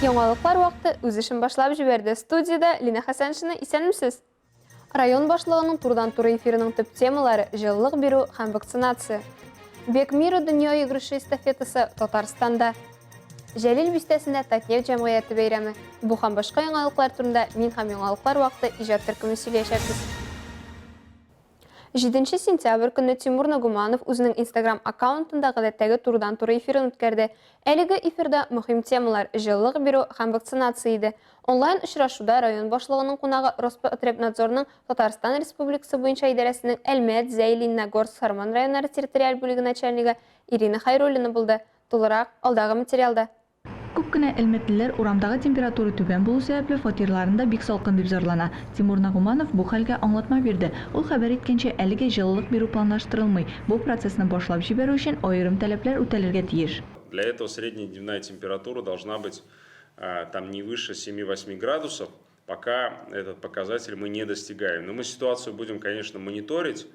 Яңалыклар вакыты үз эшен башлап җибәрде. Студиядә Лина Хәсәншина, исәнмесез? Район башлыгының турыдан-туры эфирының төп темалары җылылык бирү һәм вакцинация. Бег мира дөнья йөгереше эстафетасы Татарстанда. Җәлил бистәсендә Татнефть җәмгыяте бәйрәме. Бу һәм башка яңалыклар турында мин һәм яңалыклар вакыты иҗат төркеме сөйләячәкбез. Җиденче сентябрь көнне Тимур Нагуманов үзенең Instagram аккаунтында гадәттәге турыдан-туры эфирын үткәрде. Әлеге эфирда мөһим темалар, җылылык бирү һәм вакцинация иде. Онлайн очрашуда район башлыгының кунагы Роспотребнадзорның Татарстан Республикасы буенча идарәсенең Әлмәт, Зәй, Лениногорск, Сарман районнары территориаль бүлеге начальнигы Ирина Хәйруллина булды. Тулырак, алдагы материалда. Күп кенә әлмәтлеләр урамдагы температура түбән булу сәбәпле фатирларында бик салкын дип зарлана. Тимур Нагуманов бу хәлгә аңлатма бирде. Ул хәбәр иткәнчә, әлегә җылылык бирү планлаштырылмый. Бу процессны башлап җибәрү өчен аерым таләпләр үтәлергә тиеш. Для этого средняя дневная температура должна быть там не выше семи-восьми градусов. Пока этот показатель мы не достигаем. Но мы ситуацию будем, конечно, мониторить.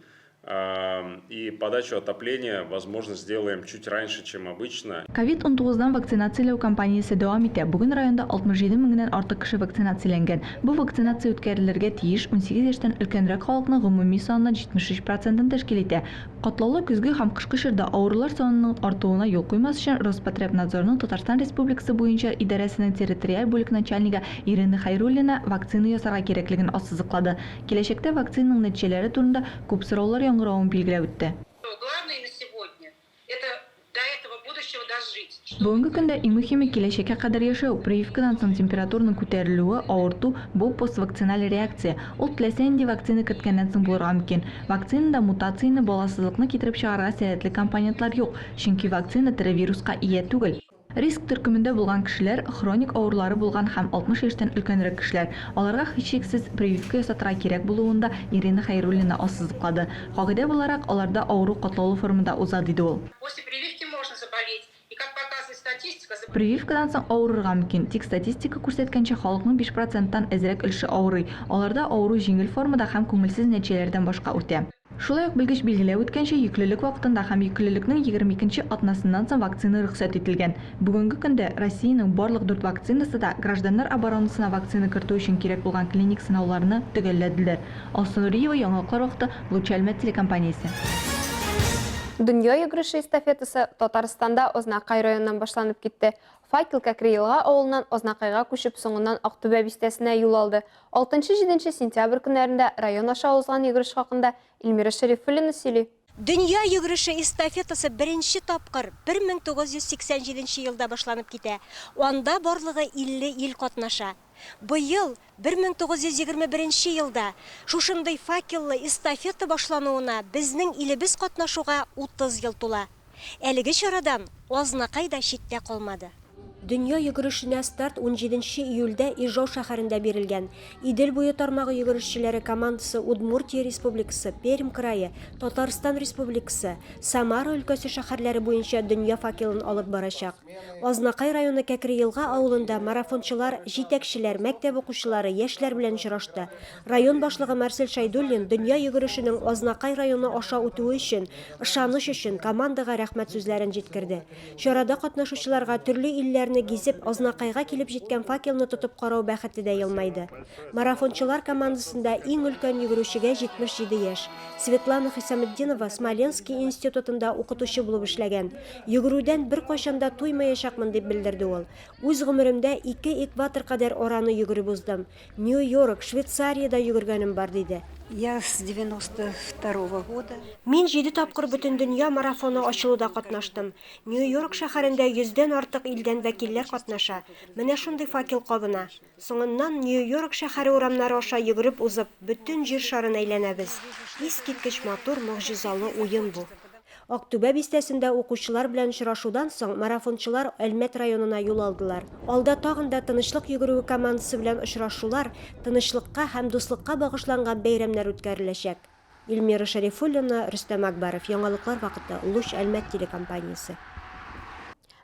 И подачу отопления, возможно, сделаем чуть раньше, чем обычно. Ковид-19 дан вакцинацияләү кампаниясе дәвам итә. Бүген районда 67 меңнән артык кеше вакцинацияләнгән. Бу вакцинация үткәрелергә тиеш 18 яшьтән өлкәнрәк халыкның гомуми санының 73 процентын тәшкил итә. Катлаулы көзге һәм кышкы чорда авырулар санының артуына юл куймас өчен Роспотребнадзорның Татарстан Республикасы буенча идарәсенең территориаль бүлек начальнигы Ирина Хәйруллина вакцина ясарга кирәклеген ассызыклады. Киләчәктә вакцинаның нәтиҗәләре турында күп сораулар яңгыравын билгеләп үтте. Главное на сегодня, это до этого будущего дожить. Бүгенге көндә иң мөһиме, киләчәккә кадәр яшәү. Прививкадан соң температураның күтәрелүе, авырту, бу поствакциналь реакция. Ул теләсә нинди вакцина керткәннән соң булырга мөмкин. Вакцинада мутацияне, баласызлыкны китереп чыгарырга сәләтле компонентлар юк, чөнки вакцина тере вируска ия түгел. Риск төркемендә булган кешеләр, хроник авырулары булган һәм 60 яшьтән өлкәнрәк кешеләр. Аларга һичшиксез прививка ясатырга кирәк булуын да Ирина Хәйруллина ассызыклады. Кагыйдә буларак, аларда авыру катлаулы формада уза, диде ул. После прививки можно заболеть, и как показывает статистика, заб. Прививкадан соң авырырга мөмкин, тик статистика күрсәткәнчә, халыкның 5 проценттан әзрәк өлеше авырый. Аларда авыру җиңел формада һәм күңелсез нәтиҗәләрдән башка үтә. Шулай ук белгеч билгеләп үткәнчә, йөклелек вакытында һәм йөклелекнең 22 нче атнасыннан соң вакцина рөхсәт ителгән. Бүгенге көндә Россиянең барлык дүрт вакцинасы да гражданнар оборонасына вакцина кертү өчен кирәк булган клиник сынауларны төгәлләделәр. Алсу Нуриева, Яңалыклар вакыты, Луч Әлмәт телекомпаниясе. Дөнья йөгереше эстафетасы Татарстанда Азнакай районыннан башланып китте. Факел Кәкре Елга авылыннан Азнакайга күчеп, соңыннан Актүбә бистәсенә юл алды. Алтынчы-җиденче сентябрь көннәрендә район аша узган йөгереш хакында Эльмира Шәрифуллина сөйли. Дөнья йөгереше эстафетасы беренче тапкыр 1987 нче елда башланып китә. Анда барлыгы 50 ил катнаша. Быел, 1921 нче елда, шушындый факеллы эстафета башлануына безнең илебез катнашуга 30 ел тула. Әлеге чарадан Азнакай да читтә калмады. Дөнья йөгерешенә старт унҗиденче июльдә Ижау шәһәрендә бирелгән. Идел буе тармагы йөгерешчеләре командасы Удмуртия Республикасы, Пермь крае, Татарстан Республикасы, Самара өлкәсе шәһәрләре буенча дөнья факелын алып барачак. Азнакай районы Кәкре Елга авылында марафончылар, җитәкчеләр, мәктәп укучылары, яшьләр белән очрашты. Район башлыгы Марсель Шәйдуллин дөнья йөгерешенең Азнакай районы аша үтүе өчен, ышаныч өчен командага рәхмәт сүзләрен җиткерде. Чарада катнашучыларга төрле илләрне гизеп, Азнакайга килеп җиткән факелны тотып карау бәхете дә елмайды. Марафончылар командасында иң өлкән йөгерүчегә 77 яшь. Светлана Хисаметдинова Смоленский институтында укытучы булып эшләгән. Йөгерүдән беркайчан да туймаячакмын, дип белдерде ул. Үз гомеремдә ике экватор кадәр араны йөгереп уздым. Нью-Йорк, Швейцариядә йөгергәнем бар, диде. Я с девяносто второго года. Мин җиде тапкыр Бөтендөнья марафоны ачылуда катнаштым. Нью-Йорк шәһәрендә йөздән артык илдән вәкилләр катнаша. Менә шундый факел кабына. Соңыннан Нью-Йорк шәһәре урамнары аша йөгереп узып, бөтен җир шарын әйләнәбез. Искиткеч матур, могҗизалы уен бу. Актүбә бистәсендә укучылар белән очрашудан соң марафончылар Әлмәт районына юл алдылар. Алда тагын да Тынычлык йөгерүе командасы белән очрашулар, тынычлыкка һәм дуслыкка багышланган бәйрәмнәр үткәреләчәк. Эльмира Шәрифуллина, Рөстәм Акбаров, Яңалыклар вакыты, Луч Әлмәт телекомпаниясе.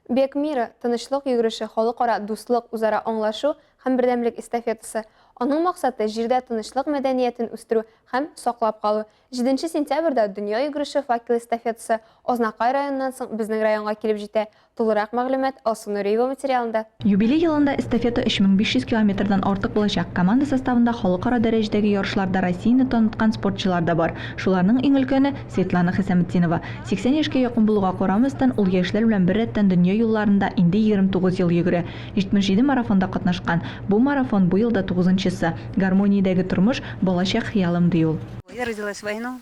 Бег мира, тынычлык йөгереше халыкара дуслык, үзара аңлашу һәм бердәмлек эстафетасы. Аның максаты, җирдә тынычлык мәдәниятен үстерү һәм саклап калу. Җиденче сентябрьдә Дөнья йөгереше факел эстафетасы Азнакай районыннан соң безнең районга килеп җитә. Тулырак мәгълүмат Алсу Нуриева материалында. Юбилей елында эстафета 3500 километрдан артык булачак. Команда составында халыкара дәрәҗәдәге ярышларда Россияне таныткан спортчылар да бар. Шуларның иң өлкәне, Светлана Хисаметдинова. 80 яшькә якын булуга карамастан, ул яшьләр белән беррәттән дөнья юлларында инде 29 ел йөгерә. 77 марафонда катнашкан. Бу марафон бу елда тугызынчысы. Гармониядәге тормыш, балачак хыялым, ди ул. Я родилась в войну.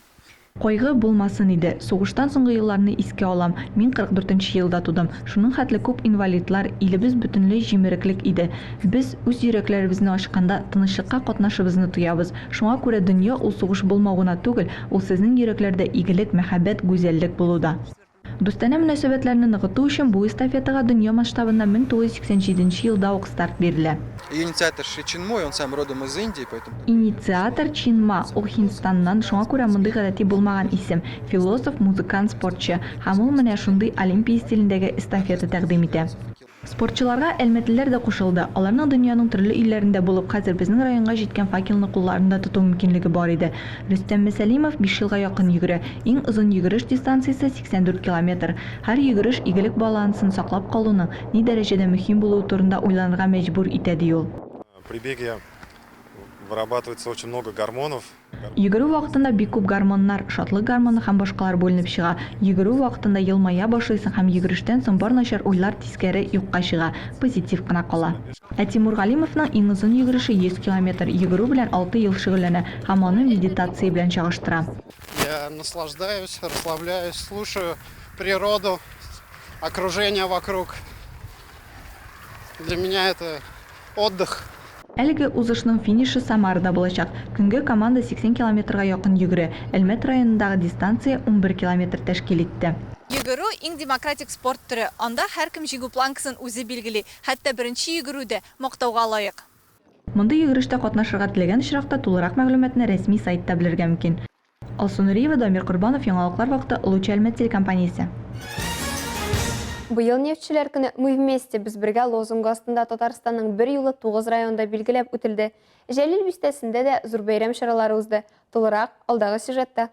Кайгы булмасын иде. Сугыштан соңгы елларны искә алам. Мин 44 нче елда тудым. Шуның хәтле күп инвалидлар, илебез бөтенләй җимереклек иде. Без, үз йөрәкләребезне ачканда, тынычлыкка катнашыбызны тоябыз. Шуңа күрә дөнья ул сугыш булмау гына түгел, ул сезнең йөрәкләрдә игелек, мәхәббәт, гүзәллек булу да. Дустанә мөнәсәбәтләрне ныгыту өчен бу эстафетага дөнья масштабында 1987 нче елда ук старт бирелә. Ее инициатор Шри Чинмой, он сам родом из Индии, поэтому. Инициатор Чинма, ул Һиндстаннан, шуңа күрә мондый гадәти булмаган исем, философ, музыкант, спортчы. Һәм ул менә шундый Олимпия стилендәге эстафета тәкъдим итә. Спортчыларга әлмәтлеләр дә кушылды. Аларның дөньяның төрле илләрендә булып, хәзер безнең районга җиткән факелны кулларында тоту мөмкинлеге бар иде. Рөстәм Мөсәлимов биш елга якын йөгерә. Иң озын йөгереш дистанциясе, 84 километр. Һәр йөгереш игелек балансын саклап калуның ни дәрәҗәдә мөһим булуы турында уйланырга мәҗбүр итә, ди ул. При беге вырабатывается очень много гормонов. Йөгерү вакытында бик күп гормоннар, шатлык гормоны һәм башкалар бүленеп чыга. Йөгерү вакытында елмая башлыйсың һәм йөгерештән соң бар начар уйлар тискәре юкка чыга, позитив кына кала. Ә Тимур Галимовның иң озын йөгереше 100 километр, йөгерү белән алты ел шөгыльләнә һәм аны медитация белән чагыштыра. Я наслаждаюсь, расслабляюсь, слушаю природу, окружение вокруг. Для меня это отдых. Әлеге узышның финишы Самарада булачак. Көнгә команда 80 километрга якын йөгерә. Әлмәт районындагы дистанция 11 километр тәшкил итте. Йөгерү, иң демократик спорт төре. Анда һәркем җиңү планкасын үзе билгели. Хәтта беренче йөгерү дә мактауга лаек. Мондый йөгерештә катнашырга теләгән очракта тулырак мәгълүматны рәсми сайтта белергә мөмкин. Алсу Нуриева, Дамир Корбанов, Яңалыклар вакыты, Олы Әлмәт телекомпаниясе. Быел Нефтьчеләр көне Мы вместе, без бергә лозунгы астында Татарстанның берьюлы 9 районында билгеләп үтелде. Җәлил бистәсендә дә зур бәйрәм чаралары узды. Тулырак, алдагы сюжетта.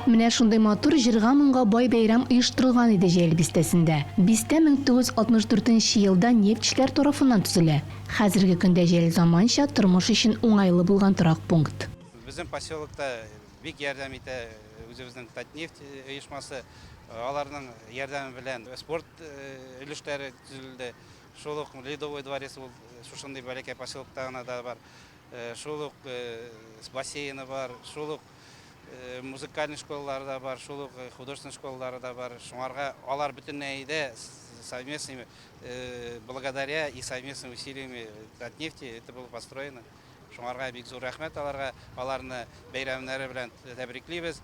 Менә шундый матур җырга-моңга бай бәйрәм оештырылган иде Җәлил бистәсендә. Бистә 1964 нче елда нефтьчеләр тарафыннан төзелә. Хәзерге көндә Җәлил заманча, тормыш өчен уңайлы булган торак пункт. Безнең поселокта бик ярдәм итә үзебезнең Татнефть оешмасы. Аларның ярдәме белән спорт өлешләре төзелде. Шул ук Ледовый дворец ул шушындый бәләкәй поселокта гына да бар. Шул ук бассейны бар, шул ук музыкальный школалары да бар, шул ук художественный школалары да бар. Шуңарга алар бөтенләй дә совместными, благодаря и совместными усилиями Татнефти это было построено. Шуңарга бик зур рәхмәт аларга, аларны бәйрәмнәре белән тәбриклибез.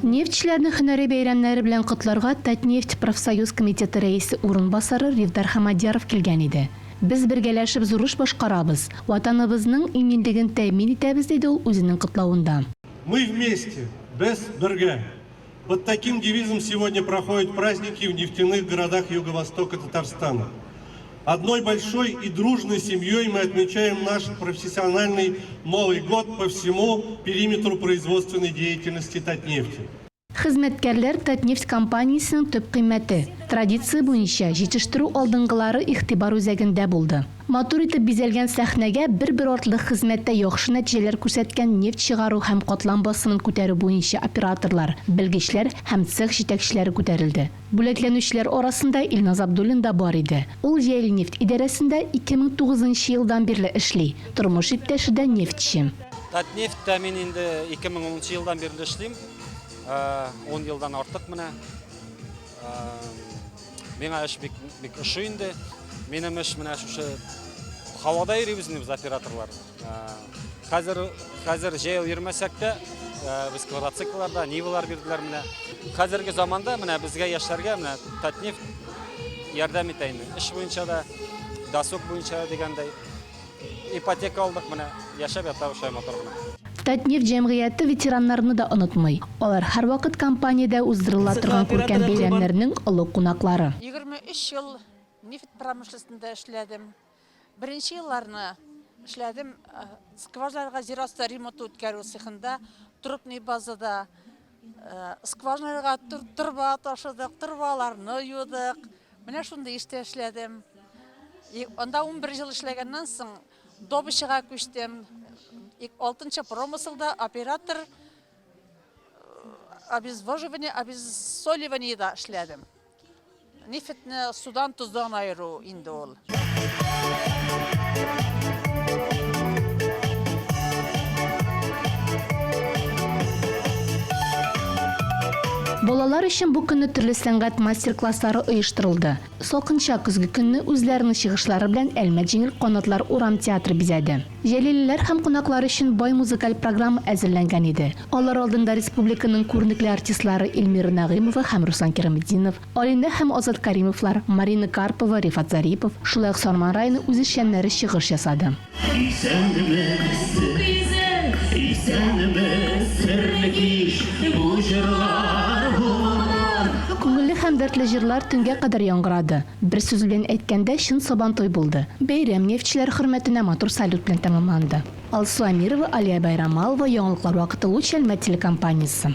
Нефтьчеләрне һөнәри бәйрәмнәре белән котларга Татнефть профсоюз комитеты рәисе урынбасары Рифдар Хамадьяров килгән иде. Без бергәләшеп зур эш башкарабыз, Ватаныбызның иминлеген тәэмин итәбез, диде ул үзенең котлавында. Мы вместе, без бергә! Под таким девизом сегодня проходят праздники в нефтяных городах Юго-Востока Татарстана. Одной большой и дружной семьей мы отмечаем наш профессиональный Новый год по всему периметру производственной деятельности Татнефти. Хезмәткәрләр Татнефть компаниясенең төп кыйммәте. Традиция буенча, җитештерү алдынгылары игътибар үзәгендә булды. Матур итеп бизәлгән сәхнәгә бер-бер артлы хезмәттә яхшы нәтиҗәләр күрсәткән нефть чыгару һәм катлам басымын күтәрү буенча операторлар, белгечләр һәм цех җитәкчеләре күтәрелде. Бүләкләнүчеләр арасында Илназ Абдуллин да бар иде. Ул Җәйлнефть идарәсендә 2009 нчы елдан бирле эшли, тормыш иптәше дә нефтьче. Татнефть тә мин инде 2010 нчы елдан бирле эшлим, ун елдан артык менә. Миңа эш бик бик ошый инде. Минем эш менә шушы һавада йөрибез инде без операторлар. Хәзер хәзер җәяү йөрмәсәк тә, без квадроциклларда, Нивалар бирделәр менә. Хәзерге заманда менә безгә яшьләргә менә Татнефть ярдәм итә инде. Эш буенча да, досуг буенча да дигәндәй. Ипотека алдык, менә яшәп ятабыз шулай матур гына. Татнефть җәмгыяте ветераннарны да онытмый. Алар һәрвакыт компаниядә уздырыла торган күркәм бәйрәмнәрнең олы кунаклары. 23 ел нефть промышленностенда эшләдем. Беренче елларны эшләдем скважиналарга җир асты ремонты үткәрү цехында, трубный базада. Скважиналарга торба ташыдык, торбаларны юдык. Менә шундый эштә эшләдем. Анда 11 ел эшләгәннән соң добычага күчтем. Алтынчы промыселда оператор обезвоживание, обессоливаниеда эшләдем. Нефтьне судан, тоздан аеру инде ул. Балалар өчен бу көнне төрле сәнгать мастер-класслары оештырылды. Салкынча көзге көнне үзләренең чыгышлары белән Әлмәт җиңел канатлар урам театры бизәде. Җәлиллеләр һәм кунаклар өчен бай музыкаль программа әзерләнгән иде. Алар алдында республиканың күренекле артистлары Эльмира Нәгыймова һәм Руслан Кираметдинов, Алинә һәм Азат Каримовлар, Марина Карпова, Рифат Зарипов, шулай ук Сарман районы үзешчәннәре чыгыш ясады. Исәнмесез, исәнмесез, серле кич, бу җырлар булыр. Күңелле һәм дәртле җырлар төнгә кадәр яңгырады. Бер сүз белән әйткәндә, чын Сабантуй булды. Бәйрәм нефтьчеләр хөрмәтенә матур салют белән тәмамланды. Алсу Әмирова, Алия Байрамалова, Яңалыклар вакыты Луч Әлмәт телекомпаниясе.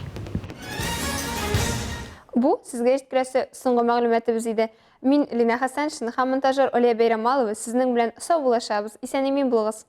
Бу, сезгә җиткерәсе соңгы мәгълүматыбыз иде. Мин, Линә Хәсәншина һәм монтажер Алия Бәйрамалова сезнең белән саубуллашабыз. Исән-имин булыгыз!